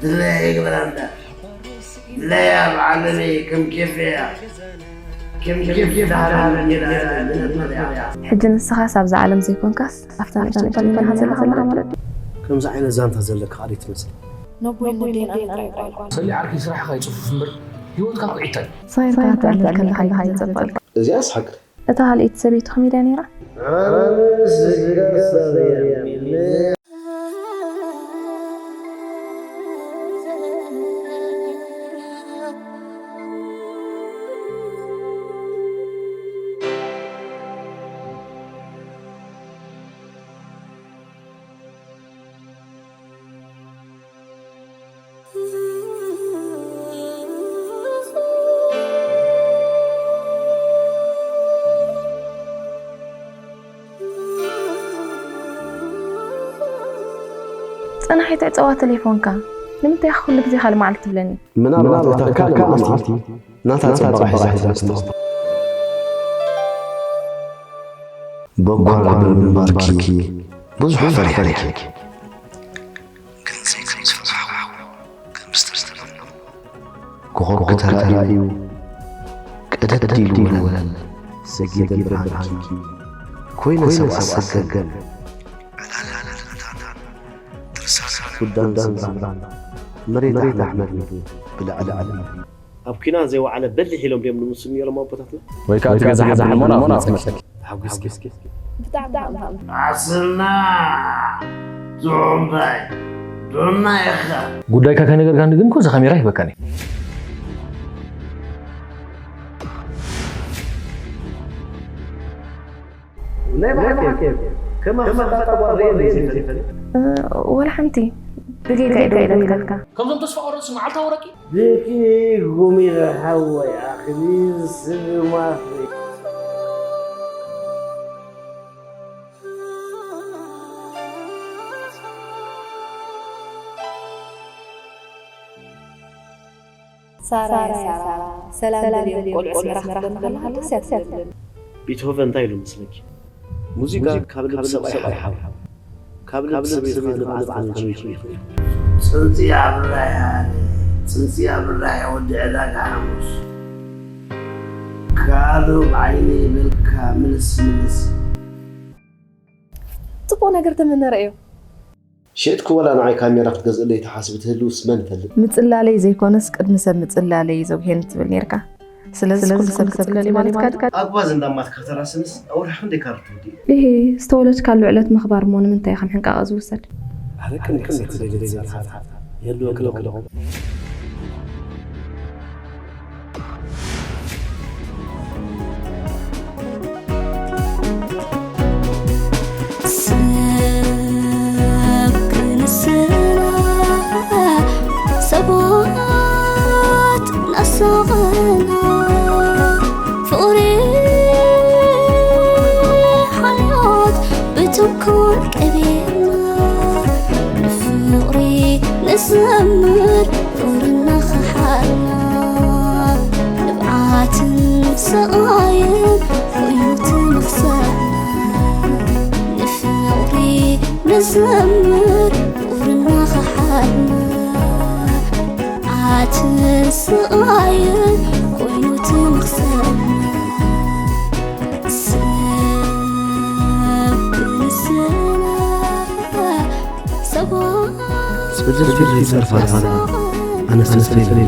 ድለያ ይግበረና። ድለያ ኣብ ዓለመይ ከም ኬፈያ፣ ከም ኬፍ ዳህራን ይረኣያ። ሕጂ ንስኻስ ኣብዛ ዓለም ዘይኮንካስ ኣብታ ንእሽተይ ጓል ኢኻ ዘለኻ ማለት እዩ። ከምዚ ዓይነት ዛንታ ዘለካ ካልእ ትመስል። ነቦይ ነዴን ኣነ ጥራይ ጓል። ሰሊ ዓርኪ ስራሕኻ ይጽፉፍ እምበር ህይወትካ ኩዒታ እዩ። ስኻ ኢልካ ትዕልል ከለኻ እዩ ዘጸብቐልካ። እዚኣስ ሓቂ። እታ ካልኣይቲ ሰበይቱ ከመይ ድያ ነይራ? ጽናሕ ኣይትዕጸዋ ተሌፎንካ። ንምንታይ ኢኻ ኩሉ ግዜ ካልእ መዓልቲ ትብለኒ? ምናልባት እታ ካልእ መዓልቲ ናታ ጽባቐ ሒዛ ትመጽእ። በጓ ብምንባርኪ ብዙሕ ፈሪሐ ነይረ። ግን ዘይከም ዝፈራሕኩ ከም ዝተስተብሃለ ኮኾብ ተራእዩ ቅድድ ኢሉ ወለል። ሰጊደ ብርሃንኪ ኮይነ ሰብ ኣሰገም። ዕላል ትርሳን ጉዳን ስምራን መሬት ኣሕመድ ብልዕሊ ኣብ ኲናት ዘይወዓለ በሊሕ ኢሎም ድዮም ንምስሉ ነይሮም ኣቦታትና? ወይ ከዓ እቲ ገዛ ሓብሓብ ሞና ኣፍመፀኪ። ተሓጒስኪ እስኪ። ብጣዕሚ ኣስና ዞምባይ ዶና ኢኻ። ጉዳይካ ከይነገርካኒ ግን እኮ እዛ ካሜራ ሂበካኒ። ናይ ብሓቂ ከም ኣኽፈታ ጠጓር ርእየ ዘይፈልጥ። ወላ ሓንቲ ብጌጋ እዩ ዶ ኢለካ። ከምዞም ተስፋ ቆረፅሲ መዓልታዊ ረቂ ብኪ ጉሚረ ሓወይ ኣኽሊ ዝስግማኺ። ሳራ ሳራ ሰላም ደልዮም ቆልዑ ኣስመራ ክትኮን ከለኻ ደስ እያ ትብለኒ። ቤትሆቨን እንታይ ኢሉ መስለኪ? ሙዚቃ ካብ ልቢ ሰብኣይ ሓው፣ ካብ ልቢ ሰበይትኻ ንብዓት ከመንጭው ይኽእል። ጽንጽያ ብራይ ሃኒ፣ ጽንጽያ ብራይ ወዲ ዕዳጋ ሓሙስ። ካልብ ዓይኒ ይብልካ ምልስ ምልስ። ጽቡቕ ነገር ተመነ ረእዮ። ሸጥኪ ወላ ንዓይ ካሜራ ክትገዝእለይ ትሓስቢ ትህልውስ መን ይፈልጥ? ምጽላለይ ዘይኮነስ ቅድሚ ሰብ ምጽላለይ እዩ ዘጉሄኒ ትብል ኔርካ። ስለዚ ኩሉ ሰብ ክጽለል እዩ ማለትካ ድዩ? ኣጉባዝ እንዳማትካ ተራስንስ ኣውርሕ ክንደይ ካርድ ትወዲ? እሂ ዝተወለድካሉ ዕለት ምኽባር እሞ ንምንታይ ከም ሕንቃቐ ዝውሰድ? ኣረ ቅንቅን ክትደሊ ዘይትሓት የህልወኪ ዶ ክለኹም? ሰብ ክንስና ሰባት ናሳቐና ፍቕሪ ሓልዮት ብትንኮል ቀቢርና ንፍቕሪ ንዘምር ፍቕርና ኸሓልና ንብዓትን ስቓይን ኮይኑ ትንኽሰልና ንፍቕሪ ንዘምር ፍቕርና ኸሓልና ንብዓትን ስቓይን ኮይኑ ትንኽሰልና ሰብ ክንስና ሰባት ጽድፍ ዘይጸርፋ ኣነ ሰለስተ ይብል